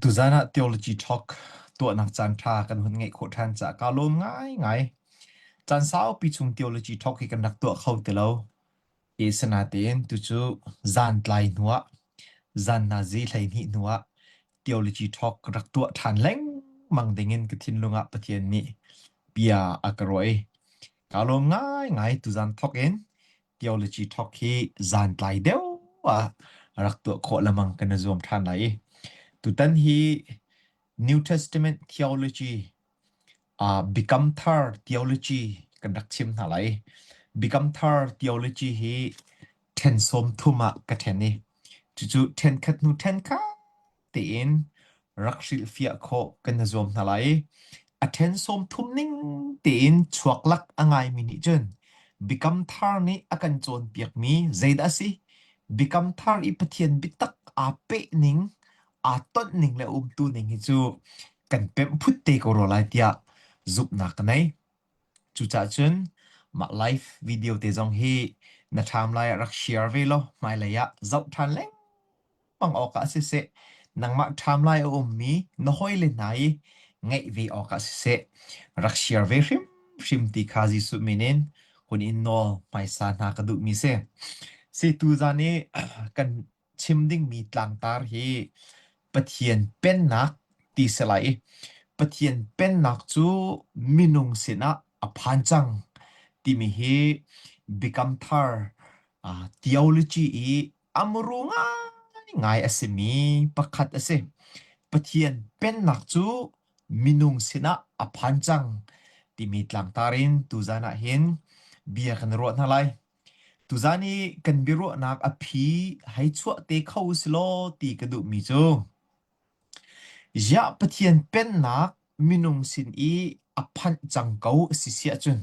Tuzaan ah Theology Talk tuahnak caanṭha kan hun ngeih khawh ṭhan caah kaa lawm ngaingai. Caan saupi chung Theology Talk hi kan rak tuah kho ti lo. I sinain tucu zan tlai hnuah, zan nazi 12 hnuah Theology Talk rak tuah ṭhan lengmang dingin ka thinlung ah Pathian nih bia a ka ruah i kaa lawm ngaingai tuzaan thawk in theology talk hi zan tlai deuh ah rak tuah khawh lamang kan i zuam ṭhan lai i tutan hi New Testament theology uh, Biakam Thar theology kan rak chim hna lai. Biakam Thar theology hi ṭhen sawm thum ah ka ṭhen i cucu ṭhen khat hnu ṭhen khat tein rak hrilhfiah khawh kan i zuam hna lai. A ṭhen sawm thum ning tein chuak lak a ngaimi nih cun Biakam Thar nih a kan cawnpiakmi zeidah a si? Biakam Thar i Pathian biatak aa peh ning, aa tonh ning le umtu ning hi cu kan pemh phut te ko rua lai tiah zumhnak ka nei. Cucaah cun mah live video te zong hi na ṭham lai ah rak share ve law hmailei ah zoh ṭhan lengmang Pang awkah siseh, nangmah ṭham lai a ummi na hawile hna i ngaih ve awkah siseh, rak share ve hrimhrim ti kha Jesuh min in hun in nawl hmaisa hna ka duhmi si. Si tuzan i kan chim dingmi tlangtar hi Pathian Pennak ti si lai i Pathian Pennak cu minung sinah a phan cang timi hi Biakam Thar theology i A muru ngaingai a simi pakhat a si. Pathian Pennak cu minung sinah a phan cang timi tlangtar in tuzan ah hin bia kan i ruah hna lai. Tuzan i kan biaruahnak a phi hei chuah te kho u si law ti ka duhmi cu Ziah Pathian Pennak minung sin i a phanh cang ko a si siah cun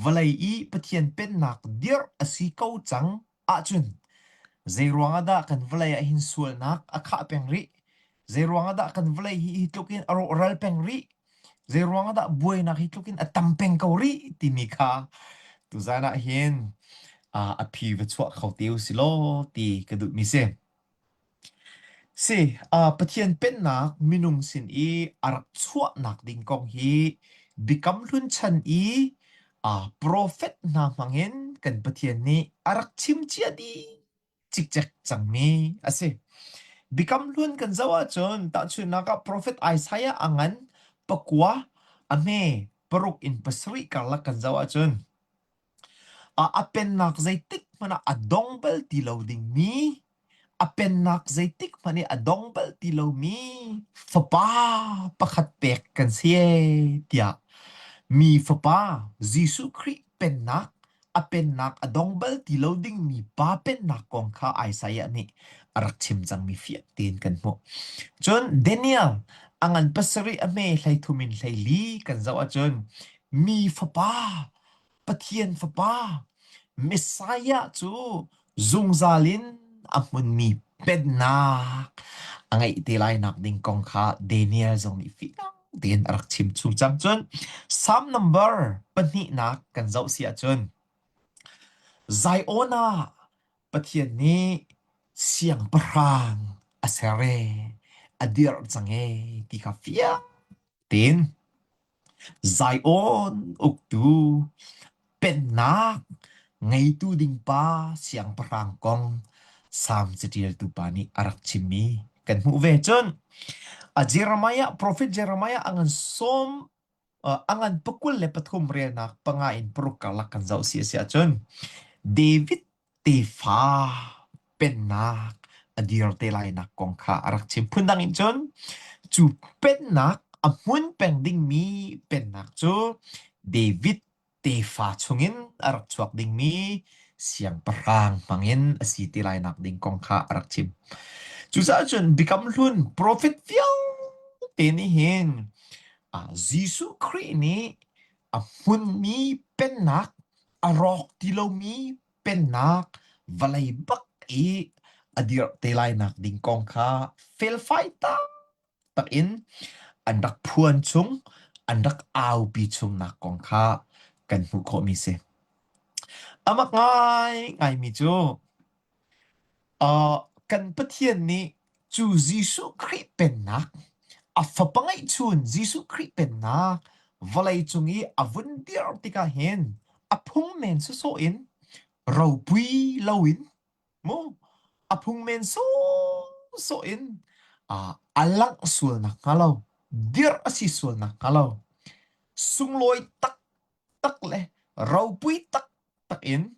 vawlei i Pathian Pennak dirh a si ko cang ahcun zeiruang ah dah kan vawlei ah hin sualnak a khah peng rih? Zeiruang ah dah kan vawlei hi hi tluk in a rawhral peng rih? Zeiruang ah dah buainak hi tluk in a tam peng ko rih timi kha tuzan ah hin a phi va chuah kho te u si law ti ka duhmi si. Si, Pathian Pennak minung sin i a rak chuahnak ding kong hi Biakam Hlun chan i profet hna hmangin kan Pathian nih a rak chim cia dih cikcek cangmi a si. Biakam Hlun kan zoh ahcun tahchunhnak ah profet Isaiah a ngan pakua a hme paruk in pasarih karlak kan zoh ahcun a pennak zeitik hmanh ah a dong bal ti lo dingmi A pennak zeitik hmanh i a dong bal ti lomi fapa pakhat pek kan si ee tiah mi fapa Jesuh Khrih pennak a pennak a dong bal ti lo dingmi pa pennak kong kha Isaiah nih a rak chim cangmi fiang tein kan hmuh. Cun Daniel a ngan pasarih a hme 13 in 14 kan zoh ahcun mi fapa Pathian Fapa, Messiah cu zungzal in a hmunmi pennak a ngeih te lai nak ding kong kha Daniel zong nih fiang tein a rak chim chung cang. Cun Psalm number pahnihnak kan zoh si ahcun Zion ah Pathian nih siangpahrang a ser e, a dirh cang e ti kha fiang tein Zion uktu pennak ngeitu ding pa siangpahrang kong Salm caṭialtu pa nih a rak chimmi kan hmuh ve. Cun a Jeremiah, profet Jeremiah a ngan sawm a ngan pakul le pathum relnak panga in paruk karlak kan zoh si a si ahcun David tefa pennak a dir te lainak kong kha a rak chim. Phundang in cun cu pennak a hmun peng dingmi pennak cu David tefa chungin a rak chuak dingmi siangpahrang hmangin a si te lainak ding kong kha a rak chim. Cucaah cun Biakam Hlun profet vialte nih hin Jesuh Khrih nih a hmunmi pennak a rawk ti lomi pennak vawlei bak i a dirh te lainak ding kong kha felfai taktak in an rak phuan chung, an rak aupi chungnak kong kha kan hmuh khawhmi si. Amak ngai ngaimi cu uh, kan Pathian nih Cu Jesuh Khrih Pennak, a Fapa ngeihchun Jesuh Khrih Pennak vawlei cung i a vun dir tikah hin a phung men sawsawh in ropui loin mu a phung men sawsawh in a langh sual nakhnga lo dirh a si sual nakhnga lo sunglawi taktak le ropui taktak in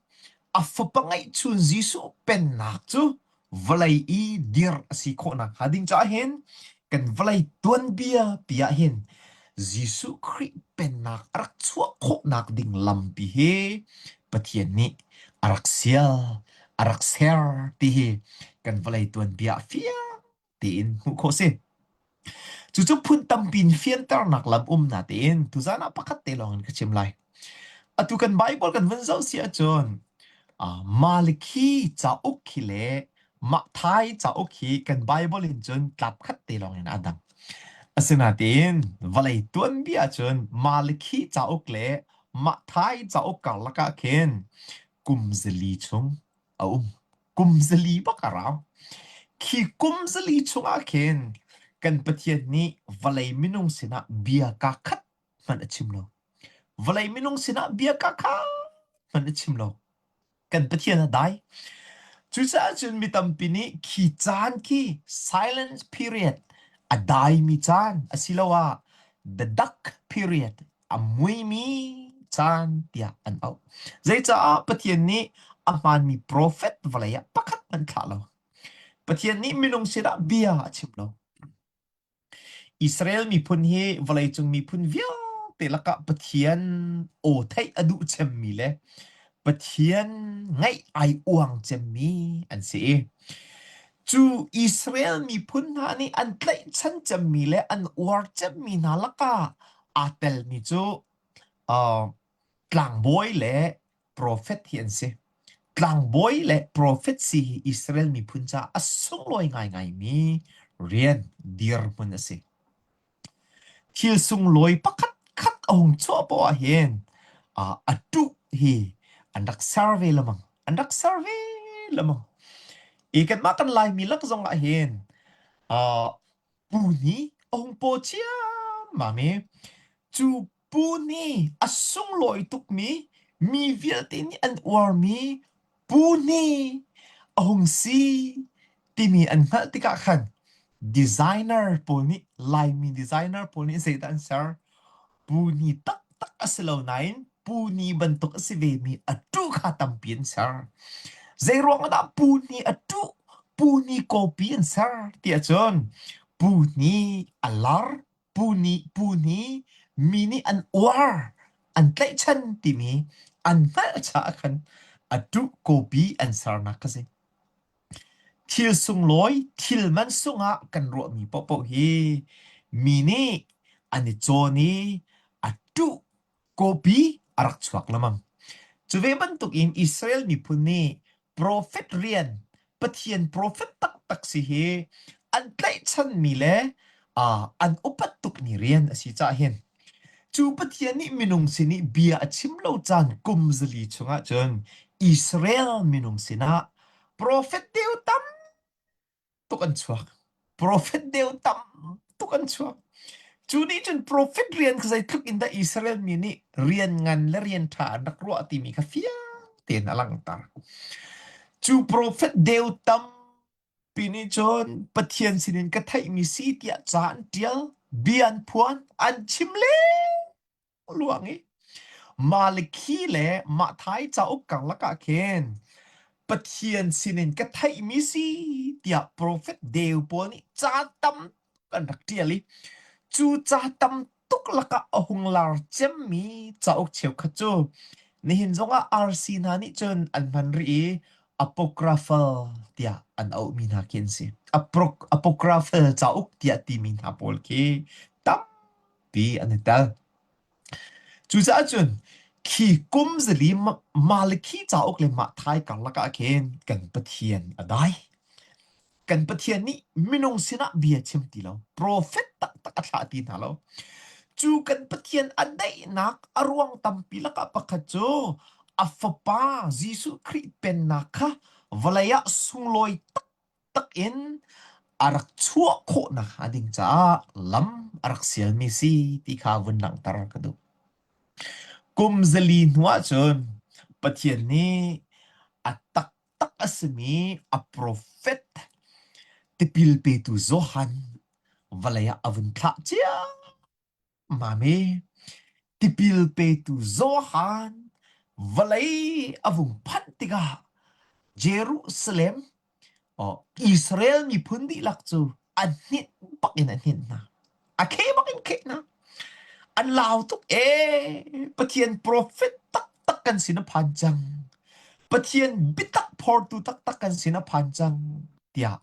a fapa ngeihchun Jesuh pennak cu vawlei i dir a si khawh nakhnga ding caah hin kan vawlei tuanbia pi ah hin Jesuh Khrih pennak a rak chuah khawhnak ding lampi hi Pathian nih a rak sial, a rak ser ti hi kan vawlei tuanbia ah fiang tein hmuh khawh si. Cucu phun tampi in fianternak lam um natein tuzan ah pakhat te lawng in ka chim lai. Atu kan Bible kan vun zoh si ahcun uh, Malakhi cauk khi le Matthai cauk hi kan Bible in cun tlap khat te lawng in aa dang. Asinain vawlei tuanbia ahcun Malakhi cauk le Matthai cauk karlak ah khin kum zali chung a um. Kum zali bak a rau. Khi kum zali chungah khin kan Pathian nih vawlei minung sinah bia kaa khat hmanh a chim lo. Vawlei minung sinah bia kaa khat hmanh a chim lo. Kan Pathian a dai. Cucaah cun mi tampi nih khi caan khi silence period a daimi caan asiloah the dark period a muimi caan tiah an auh. Zeicaah Pathian nih a hmaanmi profet vawlei ah pakhat hmanh thlah lo. Pathian nih minung sinah bia a chim lo. Israel miphun hi vawleicung miphun vialte lakah Pathian aw theih a duh cemmi le Pathian ngaih ai uang cemmi an si i cu Israel miphun hna nih an tlaihchan cemmi le an uar cemmi hna lakah aa telmi cu uh, tlangbawi le profet hi an si. Tlangbawi le profet si hi Israel miphun caah a sunglawi ngaingaimi rian dirhmun a si. Thil sunglawi pakhatkhat a hung chuah poah ahhin a ṭuh hi an rak ser ve lengmang. An rak ser ve lengmang. I kanmah kan Laimi lak zong ahhin pu nih a hung paw ciammam i cu pu nih a sunglawi tukmi mi vialte nih an uarmi pu nih a hung si timi an hngalh tikah khan designer pawl nih Laimi designer pawl nih zeidah an ser? Pu ni taktak a si lo nain pu ni bantuk a si vemi a ṭuh kha tampi an ser. Zeiruang ah dah pu ni a ṭuh, pu ni kawpi an ser tiah cun pu ni a lar, pu ni pu ni mi nih an uar, an tlaihchan timi an hngalh caah khan a ṭuh kawpi an sernak kha si. Thil sunglawi, thil mansung ah kan ruahmi paohpaoh hi mi nih an i cawn i a ṭuh kawpi a rak chuak lengmang. Cu ve bantukin Israel miphun nih profet rian, Pathian profet taktak si hi an tlaihchanmi le uh, an upat tukmi rian a si caah hin cu Pathian nih minung sin i bia a chim lo caan kum zali chungah cun Israel minung sinah Profet deu tam tuk an chuak. Profet deu tam tuk an chuak. Cu nih cun profet rian kha zeitluk in dah Israel mi nih rian ngan le rian ṭha an rak ruah timi kha fiang tein a langhter. Cu profet deu tampi nih cun Pathian sinin ka theihmi si tiah ca an ṭial, bia an phuan, an chim len luang i Malakhi le Matthai cauk karlak ah khin Pathian sinin ka theihmi si tiah profet deu pawl nih ca tam tuk an rak ṭial i cu ca tam tuk lakah a hung lar cemmi cauk cheukhat cu nihin zongah RC hna nih cun an hman rih i apocryphal tiah an auhmi hna khi an si. Apocryphal cauk tiah timi hna pawl khi tam pi an i tel. Cucaah cun khi kum zali Malakhi cauk le Matthai karlak ah khin kan Pathian a dai. Kan Pathian nih minung sinah bia chim ti lo, profet taktak a thlah ti hna lo. Cu kan Pathian a daihnak a ruang tampi lakah pakhat cu a fapa Jesuh Khrih pennak kha vawlei ah sunglawi tak in a rak chuah khawh nakhnga ding caah lam a rak sialmi si ti kha vun langhter ka duh. Kum 400 hnu ahcun Pathian nih a taktak a simi a profet tipil petu Johan vawlei ah a vun thlah cia. Mami, tipil petu Johan vawlei a vung phanh tikah Jerusalem oh, Israel miphun dihlak cu a hninh bak in a hninh hna. A kheh bak in kheh hna. An lau tuk ee. Pathian profet taktak kan sin a phan cang. Pathian biatak phortu taktak kan sin a phan cang tiah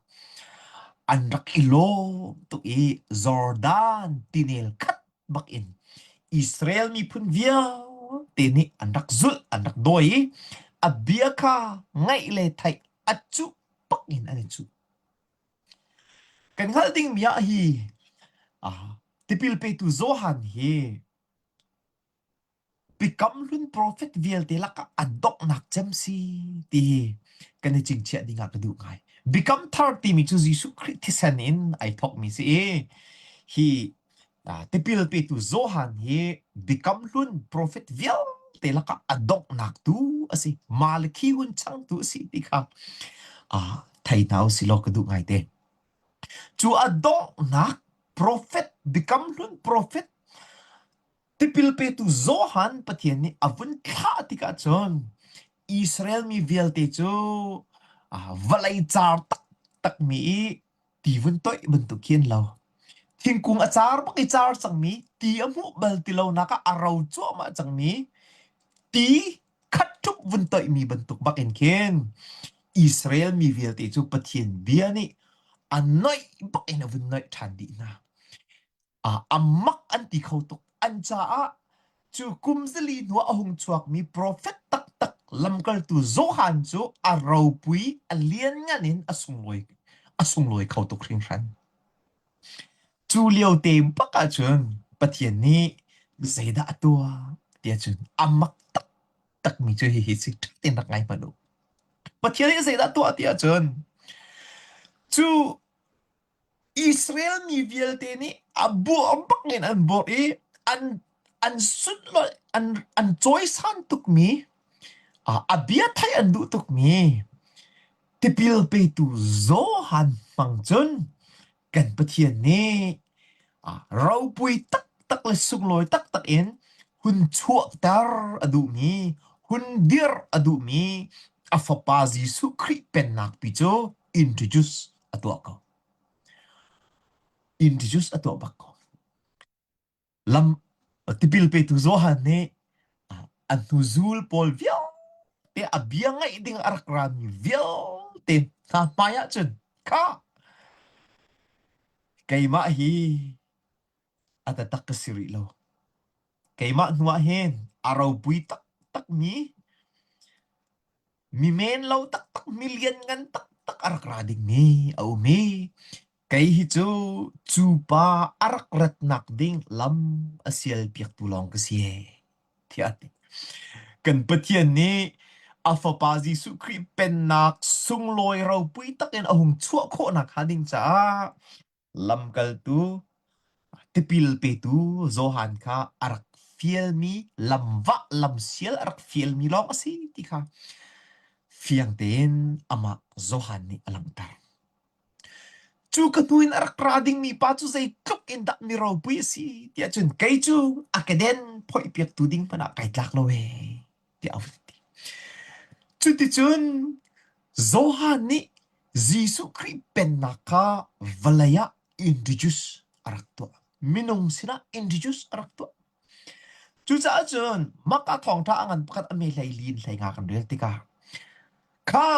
an rak i lawm tuk i Jordan tinel khat bak in Israel miphun vialte nih an rak zulh an rak dawi i a bia kha ngaih le theih a cuh bak in an i cuh. Kan hngalh dingmi ah hi tipil petu Johan hi Biakam hlun profet vialte lakah a donghnak cem si ti hi kan i chingchiah ding ah ka duh ngai. Biakam thar timi cu Jesuh Khrih thisen in ai thawkmi si i hi tipil petu Johan hi Biakam hlun profet vialte lakah a donghnak tu a si. Malakhi hun changtu a si ti kha thei hna usih law ka duh ngai te. Cu a donghnak profet Biakam hlun profet Tipil petu Johan Pathian nih a vun thlah tikah cun Israel mi vialte cu vawlei car taktakmi i ti vun toih bantuk khi an lo. Thingkung a car bak i car cangmi, ti a hmuh bal ti lonak ah a ro cuahmah cangmi, ti khat ṭhup vun toihmi bantuk bak in khin Israel mi vialte cu Pathian bia nih a noih bak in a vun noih ṭhan dih hna. A mak an ti kho tuk. An caah cu kum 400 hnuah a hung chuakmi profet taktak lamkaltu Johan cu a ropui, a lianngan in a sunglawi, a sunglawi kho tuk hringhran. Cu lio te bak ahcun Pathian nih zeidah a tuah ti ahcun a mak taktakmi cu hihi si ṭha tein rak ngai hmanh u. Pathian nih zeidah a tuah ti ahcun cu Israel mi vialte nih a buah bak in an buak i an an sunlawih an an cawisan tukmi a bia theih an duh tukmi tipil petu Johan hmang cun kan Pathian nih ropui taktak le sunglawi taktak in hun chuahter a duhmi hun dirh a duhmi a fapa Jesuh Khrih pennak pi cu introduce a tuah ko. Introduce a tuah bak ko. Lam tipil petu Johan nih a hnuzul pawl vialte a bia ngaih ding a rak rami vialte hna hmai ah cun kha keimah hi a taktak ka si rih lo. Keimah hnu ah hin a ropui taktakmi mi men lo taktak mi lianngan taktak a rak ra dingmi a um i kei hi cu cu pa a rak ratnak ding lam a sial piaktu lawng ka si ee tiah a ti. Kan Pathian nih a fapa Jesuh Khrih pennak sunglawi ropui takin a hung chuah khawh nakhnga ding caah Lamkaltu tipil petu Johan kha a rak fialmi lamvah lamsial a rak fialmi lawng a si ti kha fiang tein amah Johan nih a langhter. Cu ka hnu in a rak ra dingmi pa cu zeitluk in dah mi ropui a si tiah cun kei cu a keden phoihpiaktu ding hmanh ah kai tlak lo ee tiah a vun ti. Cuticun Johan nih Jesuh Khrih Pennak kha vawlei ah introduce a rak tuah. Minung sinah introduce a rak tuah. Cucaah cun Marka thawngṭha a ngan pakhat a me hlei li in hlei nga kan rel tikah kha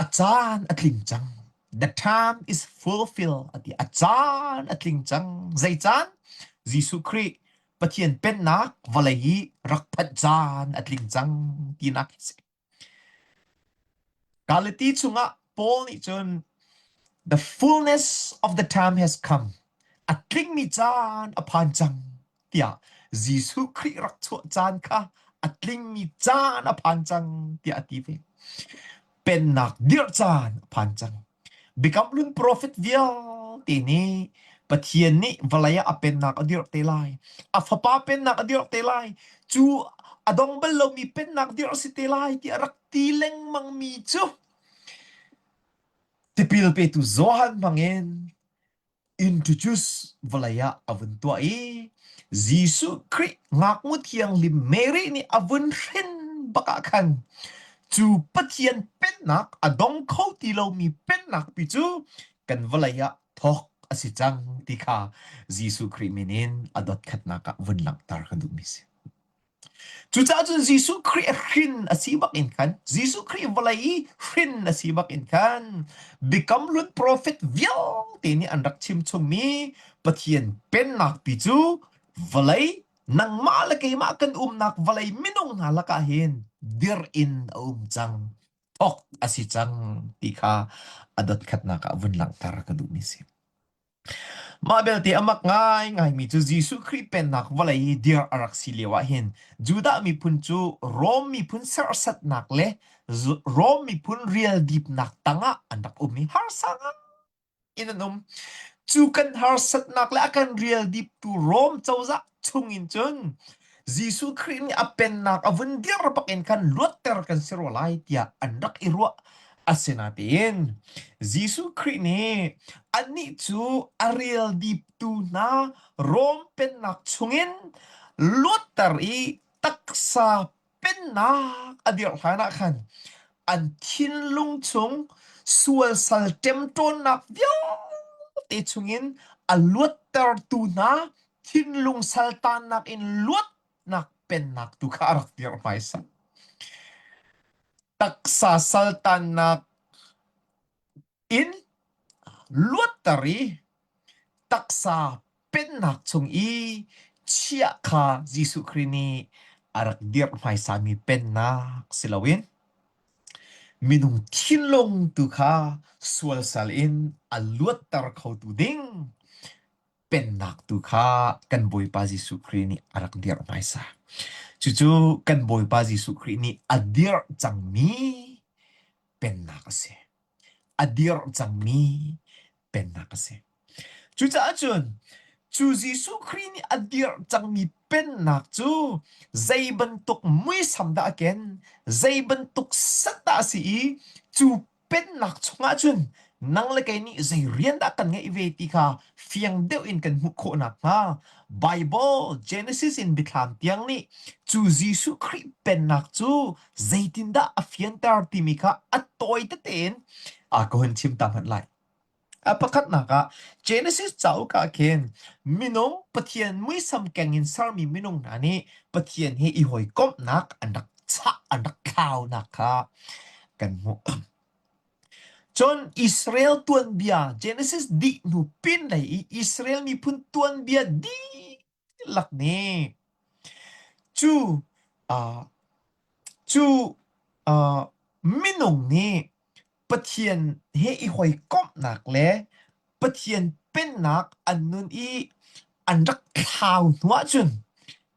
a caan a tling cang. The time is fulfilled a ti. A caan a tling cang. Zei caan? Jesuh Khrih Pathian Pennak vawlei i rak phanh caan a tling cang tinak a si. Galati chungah Paul nih cun the fullness of the time has come. A tlingmi caan a phan cang tiah Jesuh Khrih rak chuah caan kha a tlingmi caan a phan cang tiah a ti ve. Pennak dirh caan a phan cang. Biakam Hlun profet vialte nih Pathian nih vawlei ah a pennak a dirh te lai. A fapa pennak a dirh te lai. Cu a dong bal lomi pennak dirh a si te lai tiah a rak ti lengmangmi cu tipil petu Johan hmangin introduce vawlei ah a vun tuah i Jesuh Khrih ngaknu thianghlim Mary nih a vun hrin bak ah khan cu Pathian pennak a dong kho ti lomi pennak pi cu kan vawlei ah thawk a si cang ti kha Jesuh Khrih min in a dotkhatnak ah vun langhter ka duhmi si. Cucaah cun Jesuh Khrih hrin a si bak in khan Jesuh Khrih vawlei i hrin a si bak in khan Biakam Hlun profet vialte nih an rak chim chungmi Pathian pennak pi cu vawlei nangmah le keimah kan umnak vawlei minung hna lakah hin dir in a um cang thawk a si cang ti kha a dotkhatnak ah vun langhter ka duhmi si. Mah belte a mak ngaingaimi cu Jesuh Khrih Pennak vawlei i dir a rak si lioah hin Judah miphun cu Rom miphun serhsatnak le Rom miphun rialdipnak tangah an rak um i harsa in an um. Cu kan harsatnak le a kan rialdiptu Rom cozah chungin cun Jesuh Khrih nih a pennak a vun dir bak in khan luatter kan si rua lai tiah an rak i ruah. Asinain Jesuh Khrih nih annih cu a rialdiptu hna Rom pennak chungin luatter i taksa pennak a dirh hlanah khan an thinlung chung sualsal ṭemṭawnnak vialte chungin a luattertu hna thinlung saltannak in luatnak pennak tu kha a rak dirh hmaisa. Taksa saltannak in luatter i taksa pennak chung i chiah kha Jesuh Khrih nih a rak dirh hmaisami pennak si loin minung thinlung tu kha sualsal in a luatter khotu ding pennak tu kha kan Bawipa Jesuh Khrih nih a rak dirh hmaisa. Cucu kan Bawipa Jesuh Khrih nih a dirh cangmi pennak a si. A dirh cangmi pennak a si. Cucaah cun cu Jesuh Khrih nih a dirh cangmi pennak cu zei bantuk muisam dah a ken, zei bantuk set dah a si i cu pennak chungah cun nang le kei nih zei rian dah kan ngeih ve ti kha fiang deuh in kan hmuh khawh nakhnga Bible Genesis in Biathlam tiang nih cu Jesuh Khrih pennak cu zeitindah a fianter timi kha a tawi tete in a ka hun chim ta hmanh lai. A pakhatnak ah Genesis cauk ah khin minung Pathian muisam keng in sermi minung hna nih Pathian he i hawikomhnak an rak chah an rak thlaunak kha kan hmuh. Cun Israel tuanbia Genesis dih hnu pin lei i Israel miphun tuanbia dihlak nih cu uh, cu uh, minung nih Pathian he i hawikomhnak le Pathian pennak an nun i an rak thlau hnu ahcun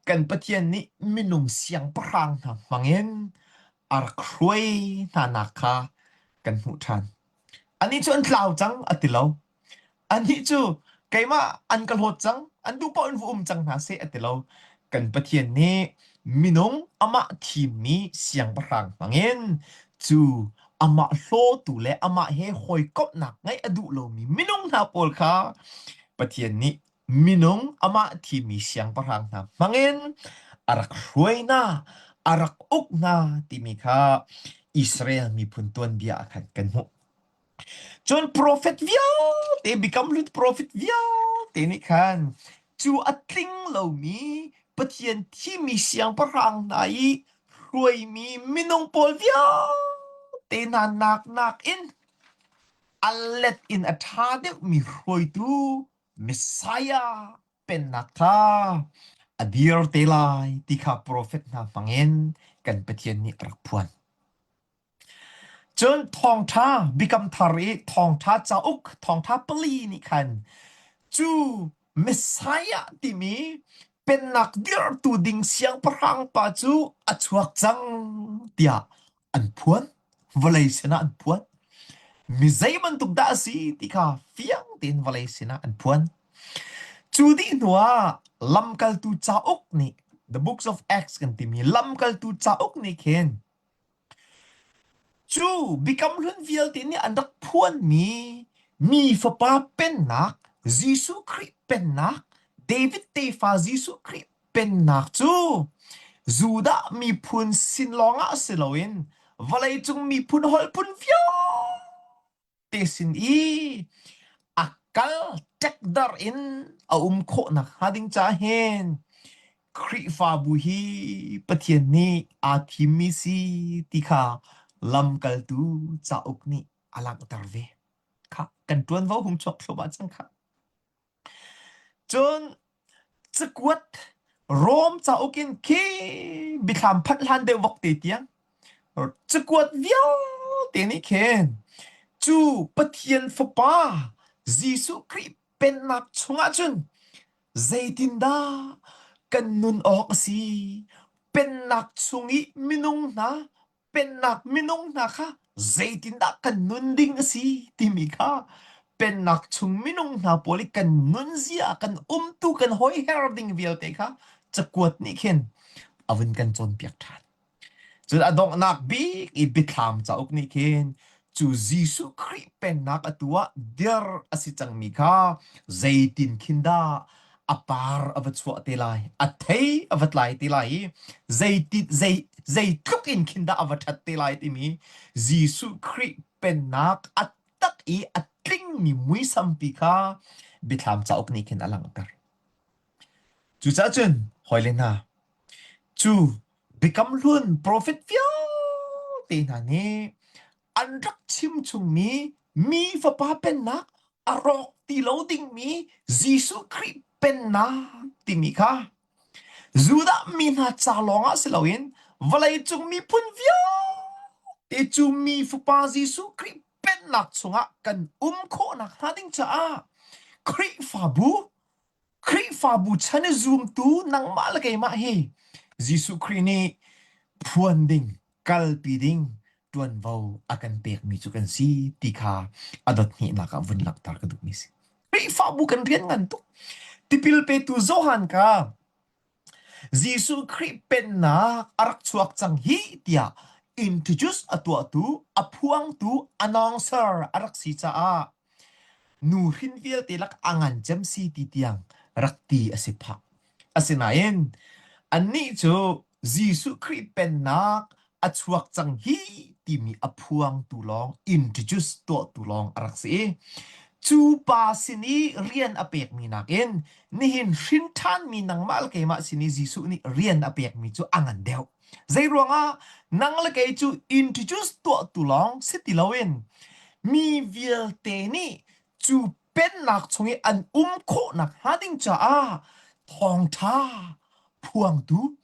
kan Pathian nih minung siangpahrang hna hmangin a rak hruai hnanak kha kan hmuh ṭhan. Anih cu an tlau cang a ti lo. Anih cu keimah an ka hlawt cang, an duh paoh in va um cang hna seh a ti lo. Kan Pathian nih minung amah thimmi siangpahrang hmangin cu amah hlawtu le amah he hawikomhnak ngeih a duh lomi minung hna pawl kha Pathian nih minung amah thimmi siangpahrang hna hmangin a rak hruai hna, a rak uk hna timi kha Israel miphun tuanbia ah khan kan hmuh. Cun profet vialte, Biakam Hlun profet vialte nih khan cu a tling lomi Pathian thimmi siangpahrang hna i hruaimi minung pawl vialte hna nak nakin a let in a ṭha deuhmi hruaitu Messiah pennak kha a dir te lai ti kha profet hna hmangin kan Pathian nih a rak phuan. Cun thawngṭha Biakam Thar i thawngṭha cauk thawngṭha pali nih khan cu Messiah timi pennak dirhtu ding siangpahrang pa cu a chuak cang tiah an phuan. Vawlei sinah an phuan. Mi zei bantuk dah a si ti kha fiang tein vawlei sinah an phuan. Cu dih hnuah lamkaltu cauk nih The Books of Acts kan timi lamkaltu cauk nih khin Cu biakam hlun vialte nih an rak phuanmi mi Fapa pennak, Jesuh Khrih pennak, David tefa Jesuh Khrih pennak cu Judah miphun sin lawngah si loin vawleicung miphun holh phun vialte sin i a kal ṭekdarh in a um khawh nakhnga ding caah hin Khrihfabu hi Pathian nih aa thimmi si ti kha lamkaltu cauk nih a langhter ve. Kha kan ṭuanvo hung chuak thluahmah cang khah. Cun cakuat Rom cauk in khi biathlam phanh hlan deuh vok te tiang cakuat vialte nih khin cu Pathian Fapa Jesuh Khrih pennak chungah cun zeitindah kan nun awk a si? Pennak chung i minung hna pennak minung hna kha zeitindah kan nun ding a si timi kha pennak chung minung hna pawl i kan nunzia kan umtu kan hoiher ding vialte kha cakuat nih khin a vun kan cawnpiak ṭhan. Cun a donghnak bik i Biathlam cauk nih khin cu Jesuh Khrih pennak atu ah dir a si cangmi kha zeitin khin dah a par a va chuah te lai, a thei a va tlai te lai i zeiti zei zeitluk in khin dah a va ṭhat te lai timi Jesuh Khrih pennak a tak i a tlingmi muisampi kha Biathlam cauk nih khin a langhter. Cucaah cun hawile hna, cu Biakam Hlun profet vialte hna nih an rak chim chungmi mi Fapa pennak a rawk ti lo dingmi Jesuh Khrih pennak timi kha Judah mi hna ca lawngah si loin vawleicung miphun vialte cu mi Fapa Jesuh Khrih pennak chungah kan um khawh nakhnga ding caah Khrihfabu Khrihfabu chan i zumtu nangmah le keimah hi Jesuh Khrih nih phuan ding, kalpi ding ṭuanvo a kan pekmi cu kan si ti kha a dot hnihnak ah vun langhter ka duhmi si. Khrihfabu kan rian ngan tuk. Tipil petu Johan kha Jesuh Khrih pennak a rak chuak cang hi tiah introduce a tuahtu, a phuangtu, announcer a rak si caah Nu hrin vialte lak a ngan cem si ti tiang rak ti a si phah. Asinain annih cu Jesuh Khrih pennak a chuak cang hi timi a phuangtu lawng introduce tuahtu lawng a rak si i cu pa sin i rian a pekmi nakin nihin hrin ṭhanmi nangmah le keimah sin i Jesuh nih rian a pekmi cu a ngan deuh. Zeiruangah nang le kei cu introduce tuahtu lawng si ti loin mi vialte nih cu pennak chung i an um khawh nakhnga ding caah thawngṭha phuangtu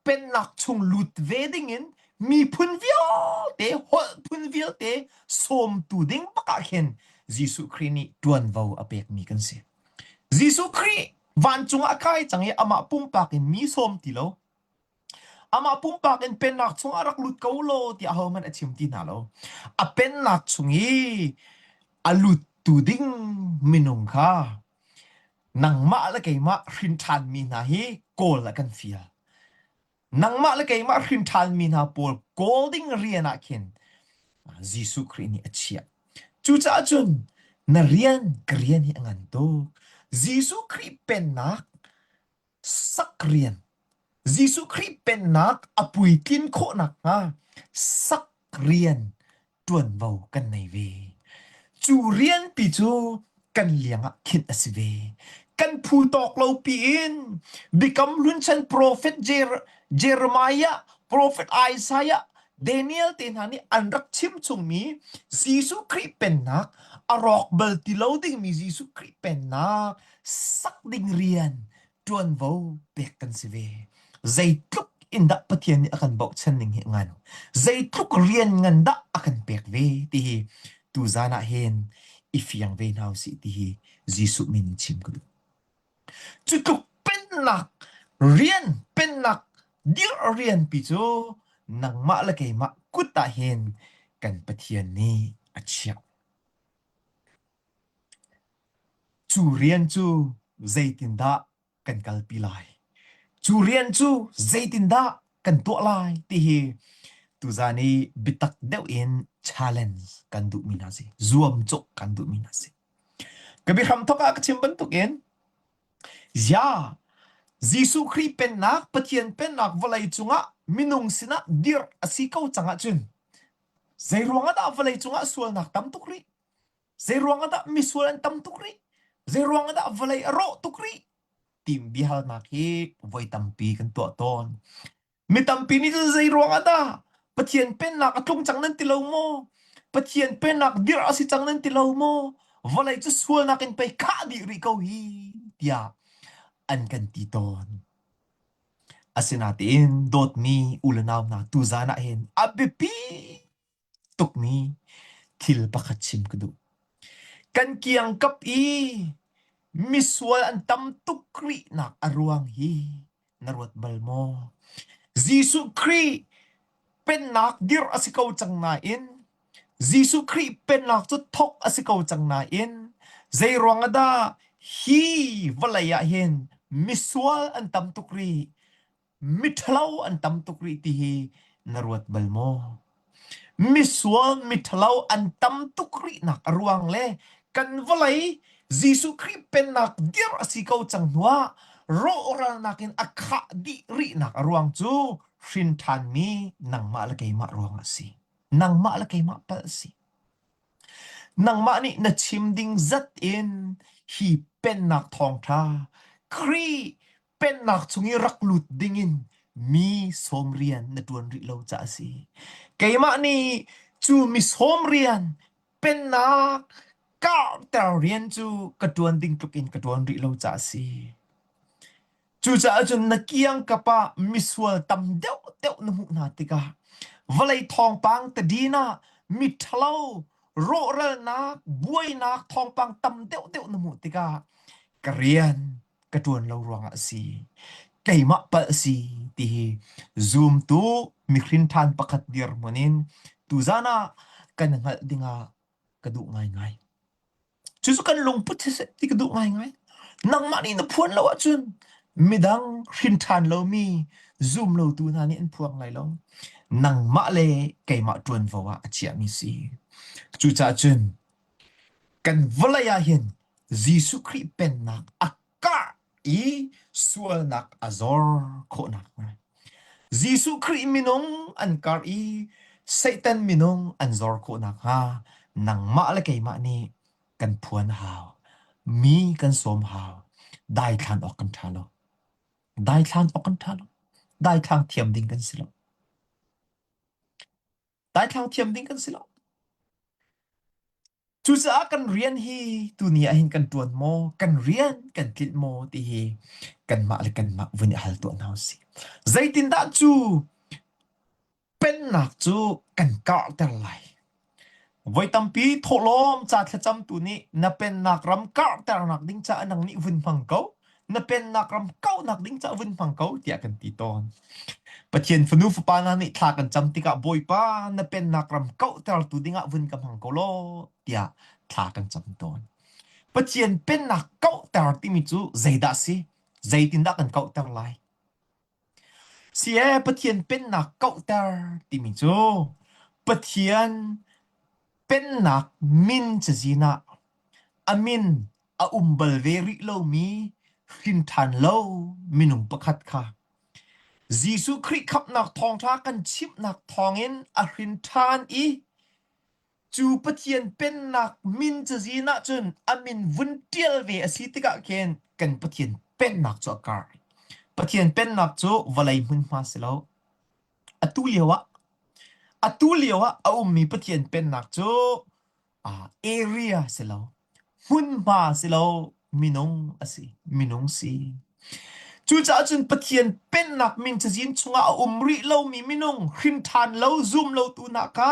pennak chung lut ve dingin miphun vialte holh phun vialte sawmtu ding bak ah khin Jesuh Khrih nih ṭuanvo a pekmi kan si. Jesuh Khrih vancung ah a kai cang i amah pumpak in mi sawm ti lo. Amah pumpak in pennak chungah rak lut ko law tiah ahohmanh a chim ti hna lo. A pennak chung i a luttu ding minung kha nangmah le keimah hrin ṭhanmi hna hi kawl a kan fial. Nangmah le keimah hrin ṭhanmi hna pawl kawl ding rian ah khin Jesuh Khrih nih a chiah. Cucaah cun na rian ka rian hi a ngan tuk. Jesuh Khrih pennak sak rian Jesuh Khrih pennak a puitlin khawh nakhnga sak rian ṭuanvo kan nei ve. Cu rianpi cu kan liang ah khinh a si ve. Kan phu tawk lo piin Biakam Hlun chan profet Jer- Jeremiah, profet Isaiah, Daniel te hna nih an rak chim chungmi Jesuh Khrih pennak a rawk bal ti lo dingmi Jesuh Khrih pennak sak ding rian ṭuanvo pek kan si ve. Zeitluk in dah Pathian nih a kan bochan ning hi ngan. Zeitluk rian ngan dah a kan pek ve ti hi tuzan ah hin i fiang ve hna usih ti hi Jesuh min in chim ka duh. Cu tluk pennak rian pennak dirh rian pi cu nangmah le keimah kut ah hin kan Pathian nih a chiah. Cu rian cu zeitindah kan kalpi lai? Cu rian cu zeitindah kan tuah lai ti hi tuzan i biatak deuh in challenge kan duhmi hna si. Zuamcawh kan duhmi hna si. Ka biahram thawk ah ka chim bantukin Ya, Jesuh Khrih Pennak, Pathian Pennak vawlei cungah minung sinah dirh a si ko cang ahcun zeiruang ah dah vawlei cungah sualnak tam tuk rih? Zeiruang ah dah misual an tam tuk rih? Zeiruang ah dah vawlei a rawh tuk rih? Tim biahalnak hi voi tampi kan tuah tawn. Mi tampi nih cun zei ruangah dah Pathian pennak a tlung cang nan ti lo maw? Pathian pennak dirh a si cang nan ti lo maw? Vawlei cu sualnak in pei khah dih rih ko hi tiah an kan ti tawn. Asinain dawtmi u le nau hna tuzan ah hin a biapi tukmi thil pakhat chim ka duh. Kan kiangkap i misual an tam tuk rihnak a ruang hi na ruat bal maw? Jesuh Khrih pennak dirh a si ko cang nain Jesuh Khrih pennak cu thawk a si ko cang nain zei ruang ah dah hi vawlei ah hin misual an tam tuk rih? Miṭhalo an tam tuk rih ti hi na ruat bal maw? Misual miṭhalo an tam tuk rihnak a ruang le kan vawlei Jesuh Khrih Pennak dirh a si ko cang hnuah rawhralnak in a khah dih rihnak a ruang cu hrin ṭhanmi nangmah le keimah ruangah a si. Nangmah le keimah palh a si. Nangmah nih na chim ding zat in hi pennak thawngṭha Khrih pennak chung i rak lut dingin mi sawm rian na ṭuan rih lo caah a si. Keimah nih cu mi sawm rian pennak karhter rian cu ka ṭuan ding tluk in ka ṭuan rih lo caah a si. Cucaah cun na kiangkap ah misual tam deuhdeuh na hmuh hna tikah vawlei thawngpang tadin ah miṭhalo rawhralnak buainak thawngpang tam deuhdeuh na hmuh tikah ka rian ka ṭuan lo ruangah a si keimah palh a si ti hi zumtu mihrin ṭhan pakhat dirhmun in tuzan ah kan hngalh dingah ka duh ngaingai. Cucu kan lungput siseh ti ka duh ngaingai. Nangmah nih na phuan lo ahcun midang hrin ṭhan lomi zum lotu hna nih an phuang lai lo. Nangmah le keimah ṭuanvo ah a chiahmi si. Cucaah cun kan vawlei ah hin Jesuh Khrih pennak a kah i sualnak a zor khawh nakhnga Jesuh Khrih minung an kar i Satan minung an zor khawh nakhnga nangmah le keimah nih kan phuan a hau. Mi kan sawm hau. Daithlan awk kan ṭha lo. Daithlan awk kan ṭha lo. Daithlang thiam ding kan si lo. Daithlang thiam ding kan si lo. Cucaah kan rian hi tuni ah hin kan ṭuan maw, kan rian kan tlinh maw ti hi kanmah le kanmah vun i hal tuah hna usih. Zeitindah cu pennak cu kan karhter lai? Voi tampi thawhlawm ca thlacamtu nih na pennak ram karhternak ding caah nang nih vun hmang ko, na pennak ram kauhnak ding caah vun hmang ko tiah kan ti tawn. Pathian fanu fapa hna nih thla kan cam tikah Bawipa na pennak ram kauhtertu dingah vun ka hmang ko law tiah thla kan cam tawn. Pathian pennak kauhter timi cu zeidah a si? Zeitindah kan kauhter lai? Si ee, Pathian pennak kauhter timi cu Pathian pennak min cazin ah a min a um bal ve rih lomi hrin ṭhan lo minung pakhat kha Jesuh Khrih khamhnak thawngṭha kan chimhnak thawngin a hrin ṭhan i cu Pathian pennak min cazin ahcun a min vun ṭial ve a si tikah khin kan Pathian pennak cu a karh. Pathian pennak cu vawlei hmunhma si lo. Atu lio ah atu lio ah a ummi Pathian pennak cu area si lo, hmunhma si lo, minung a si, minung si. Cucaah cun Pathian pennak min cazin chungah a um rih lomi minung hrin ṭhan lo, zum lotu hna kha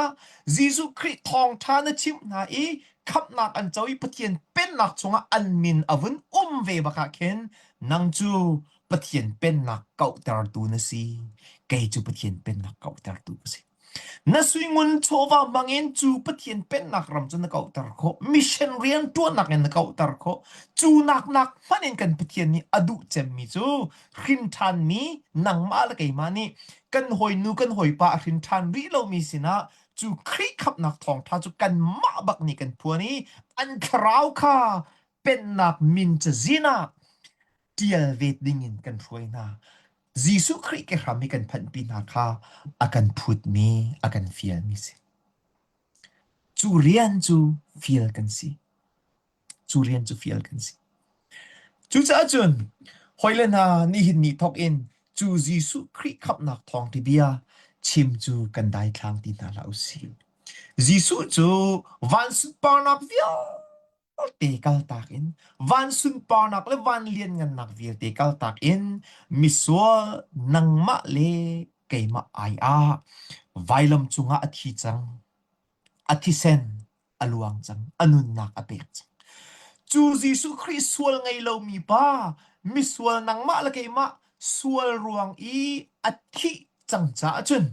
Jesuh Khrih thawngṭha na chimh hna i khamhnak an co i Pathian pennak chungah an min a vun um ve bak ah khin nang cu Pathian pennak kauhtertu na si. Kei cu Pathian pennak kauhtertu ka si. Na suingun chawva hmangin cu Pathian pennak ram cu na kauhter khawh. Mission rian ṭuannak in na kauhter khawh. Cu nak nak hmanh in kan Pathian nih a duh cemmi cu hrin ṭhanmi nangmah le keimah nih kan hawinu kan hawipa a hrin ṭhan rih lomi sinah cu Khrih khamhnak thawngṭha cu kanmah bak nih kan phuan i an thlarau kha pennak min cazin ah ṭial ve dingin kan hruai hna. Jesuh Khrih ke hram i kan phanhpi hna kha a kan phutmi, a kan fialmi si. Cu rian cu fial kan si. Cu rian cu fial kan si. Cucaah cun hawile hna nihin ni thawk in cu Jesuh Khrih khamhnak thawngṭha bia chim cu kan daithlang ti hna hlah u sih. Jesuh cu van sunparnak vialte vialte kaltak in van sunparnak le van lianngannak vialte kaltak in misual nangmah le keimah ai ah vailam cungah a thi cang a thisen a luang cang a nunnak a pek cang cu Jesuh Khrih sual ngei lomi pa misual nangmah le keimah sual ruang i a thih cang caah cun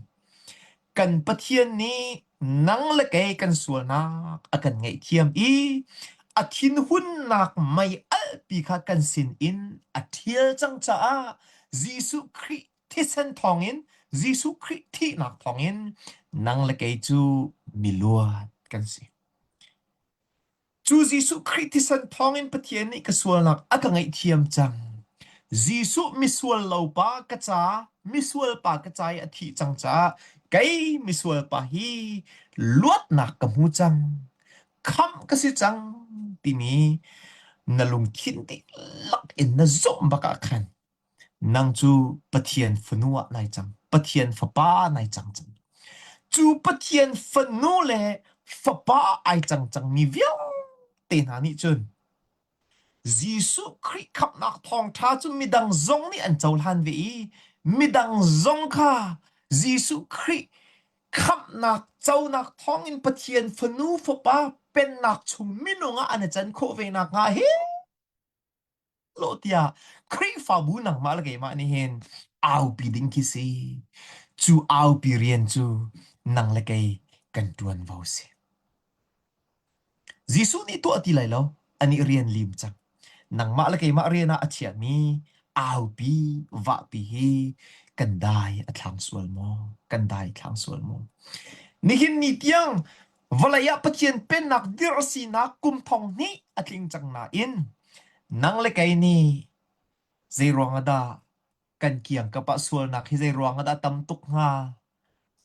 Kan Pathian nih nang le kei kan sualnak a kan ngaihthiam i a thinhunnak mei alpi kha kan sin in a ṭhial cang caah Jesuh Khrih thisen thawngin Jesuh Khrih thihnak thawngin nang le kei cu miluat kan si. Cu Jesuh Khrih thisen thawngin Pathian nih ka sualnak a ka ngaihthiam cang. Jesuh misual lo pa ka ca, misual pa ka ca i a thih cang caah kei misual pa hi luatnak ka hmu cang. Khamh ka si cang timi na lungthin dihlak in na zumh bak ah khan Nang cu Pathian fanu ah nai cang, Pathian fapa nai cang cang. Cu Pathian fanu le fapa ai cang cangmi vialte hna nih cun Jesuh Khrih khamhnak thawngṭha cu midang zong nih an cohlan ve i midang zong kha Jesuh Khrih khamhnak conak thawngin Pathian fanu fapa pennak chung minung ah an i can khawh ve nakhnga hi lo tiah Khrihfabu nangmah le keimah nih hin aupi ding khi si. Cu aupi rian cu nang le kei kan ṭuanvo si. Jesuh nih tuah ti lai lo, anih rian lim cang. Nangmah le keimah rian ah a chiahmi aupi vahpi hi kan dai a thlang sual maw? Kan dai thlang sual maw? Nihin ni tiang Vawlei ah Pathian Pennak dirh a sinak kum thong hnih a tling cang nain nang le kei nih zeiruang ah dah kan kiangkap ah sualnak hi zeiruang ah dah tam tuk hnga?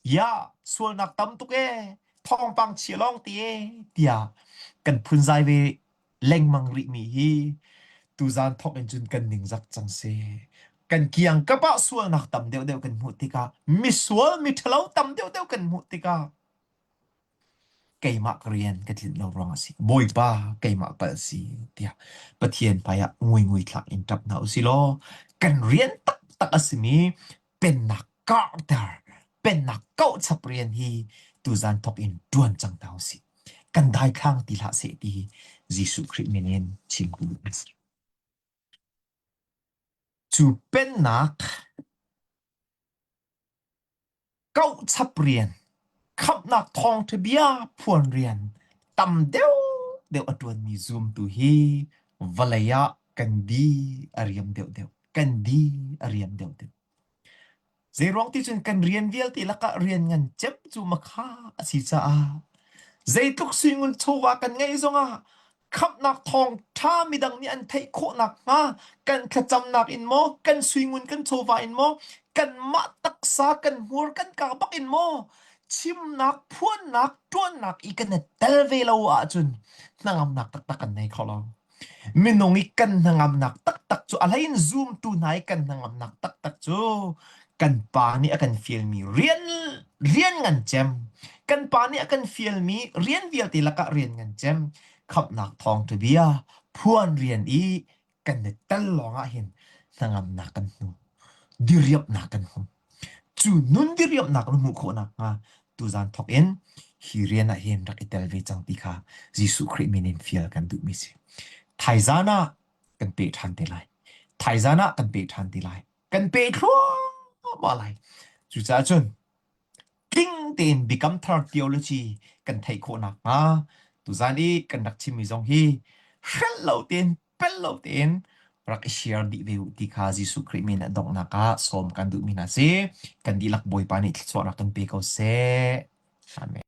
Ya, sualnak tam tuk ee, thawngpang chia lawng te ee, tiah kan phunzai ve lengmang rihmi hi tuzaan thawk in cun kan ningzak cang si. Kan kiangkap ah sualnak tam deuhdeuh kan hmuh tikah misual miṭhalo tam deuhdeuh kan hmuh tikah Keimah ka rian ka tlinh lo ruang a si. Bawipa keimah palh si tiah Pathian hmaiah nguingui thlak in ṭap hna usih law kan rian taktak a simi pennak karhter, pennak kauhchap rian hi tuzan thawk in ṭuan cang hna usih. Kan daithlang ti hlah seh ti Jesuh Khrih min in chim ku a si. Cu pennak Kauhchap rian, khamhnak thawngṭha bia phuan rian tam deuhdeuh a ṭuanmi zumtu hi vawlei ah kan di a riam deuhdeuh. Kan di a riam deuhdeuh. Zeiruang ti cun kan rian vialte lakah rian ngan cem cu makha a si caah zeitluk suingun chawva kan ngeih zongah Khamhnak thawngṭha midang nih an theih khawh nakhnga kan thlacamnak in maw, kan suingun kan chawva in maw, kanmah taksa kan hmur kan kaa bak in maw, chimnak, phuannak, ṭuannak i kan i tel ve lo ahcun hnangamnak taktak kan nei kho lo. Minung i kan hnangamnak taktak cu a hlei in zumtu hna i kan hnangamnak taktak cu kan pa nih a kan fialmi rian rian ngan cem kan pa nih a kan fialmi rian vialte lakah rian ngan cem khamhnak thawngṭha bia phuan rian i kan i tel lawngah hin hnangamnak kan hmu diriamhnak kan hmu cu nun diriamhnak na hmuh khawh nakhnga tuzan thawk in hi rian ah hin rak i tel ve cang ti kha Jesuh Khrih min in fial kan duhmi si thaizan ah kan pe ṭhan te lai thaizan ah kan pe ṭhan te lai kan pe thluahmah lai cucaah cun. Tling tein biakam thar theology kan theih khawh nakhnga tuzan i kan rak chimmi zong hi hrelh lo tein pel lo tein rak i share dih ve u ti kha Jesuh Khrih min a donghnak ah sawm kan duhmi hna si. Kan dihlak Bawipa nih thluachuahnak kan pe ko seh. Amen.